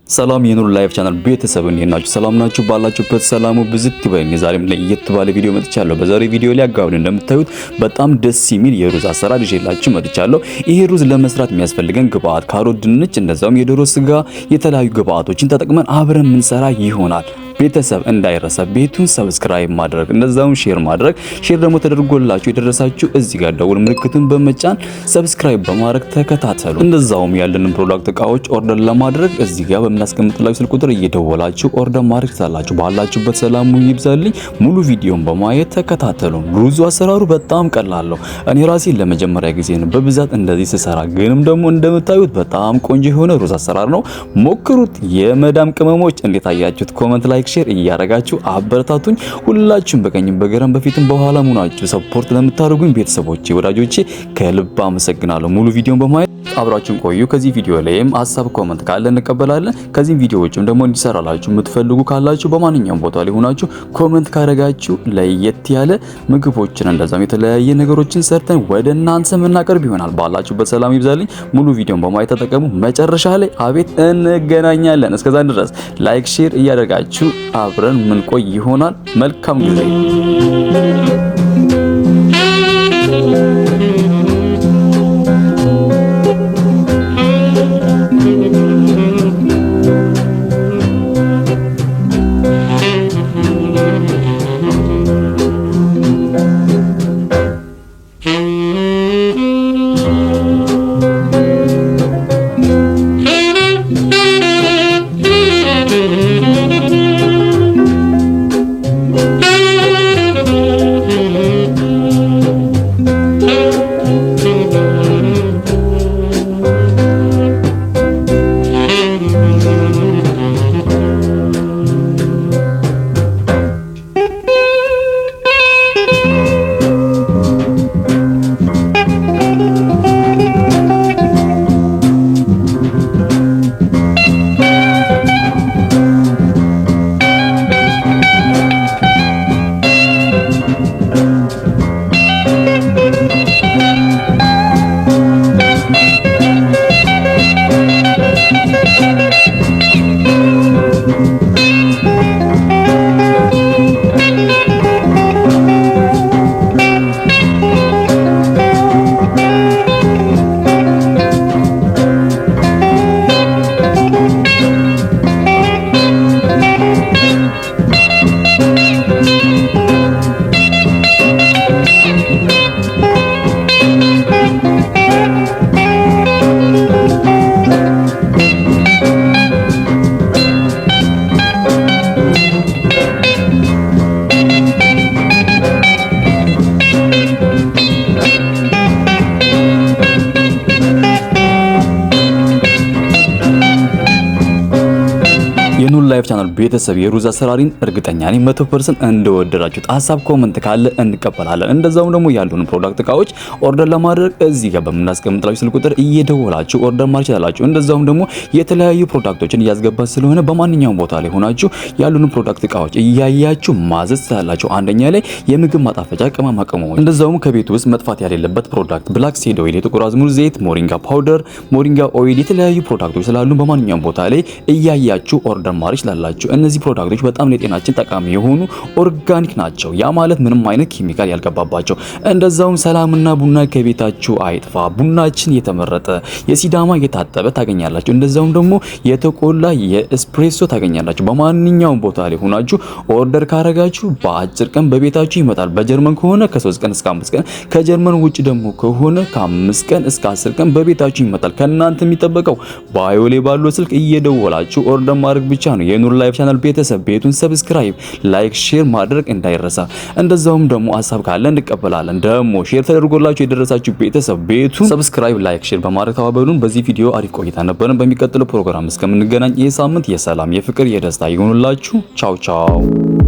ሰላም የኑር ላይፍ ቻናል ቤተሰብ፣ እንዴት ናችሁ? ሰላም ናችሁ? ባላችሁበት ሰላሙ ብዝት ይበል። ዛሬም ለየት ባለ ቪዲዮ መጥቻለሁ። በዛሬ ቪዲዮ ላይ አጋብን እንደምታዩት በጣም ደስ የሚል የሩዝ አሰራር ይዤላችሁ መጥቻለሁ። ይሄ ሩዝ ለመስራት የሚያስፈልገን ግብአት ካሮት፣ ድንች፣ እንደዛውም የዶሮ ስጋ፣ የተለያዩ ግብአቶችን ተጠቅመን አብረን የምንሰራ ይሆናል። ቤተሰብ እንዳይረሳ ቤቱን subscribe ማድረግ፣ እንደዛውም share ማድረግ፣ share ደግሞ ተደርጎላችሁ የደረሳችሁ እዚህ ጋር ደውል ምልክቱን በመጫን subscribe በማድረግ ተከታተሉ። እንደዛውም ያለንን product እቃዎች order ለማድረግ እዚህ ጋር በምናስቀምጥላችሁ ስልክ ቁጥር እየደወላችሁ order ማድረግ ትችላላችሁ። ባላችሁበት ሰላሙ ይብዛልኝ። ሙሉ ቪዲዮን በማየት ተከታተሉ። ሩዙ አሰራሩ በጣም ቀላል ነው። እኔ ራሴ ለመጀመሪያ ጊዜ ነው በብዛት እንደዚህ ስሰራ፣ ግንም ደግሞ እንደምታዩት በጣም ቆንጆ የሆነ ሩዝ አሰራር ነው። ሞክሩት። የመዳም ቅመሞች እንዴት አያችሁት? Comment፣ like፣ share እያረጋችሁ አበረታቱኝ። ሁላችሁም በቀኝም በግራም በፊትም በኋላም ሆናችሁ support ለምታደርጉኝ ቤተሰቦቼ፣ ወዳጆቼ ከልብ አመሰግናለሁ። ሙሉ ቪዲዮን በማየት አብራችሁን ቆዩ። ከዚህ ቪዲዮ ላይም ሀሳብ comment ካለ እንቀበላለን። ከዚህም ቪዲዮ ውጭም ደግሞ እንዲሰራላችሁ የምትፈልጉ ካላችሁ በማንኛውም ቦታ ላይ ሆናችሁ comment ካረጋችሁ ለየት ያለ ምግቦችን እንደዛም የተለያየ ነገሮችን ሰርተን ወደ እናንተ የምናቀርብ ይሆናል። ባላችሁበት ሰላም ይብዛልኝ። ሙሉ ቪዲዮን በማየት ተጠቀሙ። መጨረሻ ላይ አቤት እንገናኛለን። እስከዛ ድረስ like፣ share እያደረጋችሁ አብረን ምንቆይ ይሆናል። መልካም ጊዜ። የኑር ላይፍ ቻናል ቤተሰብ፣ የሩዝ አሰራሪን እርግጠኛ ነኝ 100% እንደወደዳችሁት። ሀሳብ comment ካለ እንቀበላለን። እንደዛውም ደግሞ ያሉን product እቃዎች order ለማድረግ እዚህ ጋር በምናስቀምጥላችሁ ስልክ ቁጥር እየደወላችሁ order ማድረግ ትችላላችሁ። እንደዛውም ደግሞ የተለያዩ product ኦችን እያስገባን ስለሆነ በማንኛውም ቦታ ላይ ሆናችሁ ያሉን product እቃዎች እያያችሁ ማዘዝ ትችላላችሁ። አንደኛ ላይ የምግብ ማጣፈጫ ቅመማ ቅመሞች፣ እንደዛውም ከቤት ውስጥ መጥፋት የሌለበት product black seed oil፣ የጥቁር አዝሙድ ዘይት፣ moringa powder፣ moringa oil፣ የተለያዩ product ኦች ስላሉ በማንኛውም ቦታ ላይ እያያችሁ order ማድረግ ትችላላችሁ። እነዚህ product ኦች በጣም ለጤናችን ጠቃሚ የሆኑ organic ናቸው። ያ ማለት ምንም አይነት ኬሚካል ያልገባባቸው። እንደዛውም ሰላምና ቡና ከቤታችሁ አይጥፋ። ቡናችን የተመረጠ የሲዳማ የታጠበ ታገኛላችሁ። እንደዛውም ደግሞ የተቆላ የኤስፕሬሶ ታገኛላችሁ። በማንኛውም ቦታ ላይ ሆናችሁ order ካረጋችሁ በአጭር ቀን በቤታችሁ ይመጣል። በጀርመን ከሆነ ከ3 ቀን እስከ 5 ቀን፣ ከጀርመን ውጭ ደግሞ ከሆነ ከ5 ቀን እስከ 10 ቀን በቤታችሁ ይመጣል። ከእናንተ የሚጠበቀው bio ላይ ባለው ስልክ እየደወላችሁ order ማድረግ ብቻ ነው። የኑር ላይፍ ቻናል ቤተሰብ ቤቱን subscribe፣ like፣ share ማድረግ እንዳይረሳ። እንደዛውም ደግሞ ሀሳብ ካለ እንቀበላለን። ደግሞ share ተደርጎላችሁ የደረሳችሁ ቤተሰብ ቤቱን subscribe፣ like፣ share በማድረግ ተባበሩን። በዚህ ቪዲዮ አሪፍ ቆይታ ነበረን። በሚቀጥለው ፕሮግራም እስከምንገናኝ ይህ ሳምንት የሰላም፣ የፍቅር፣ የደስታ ይሁንላችሁ። ቻው ቻው።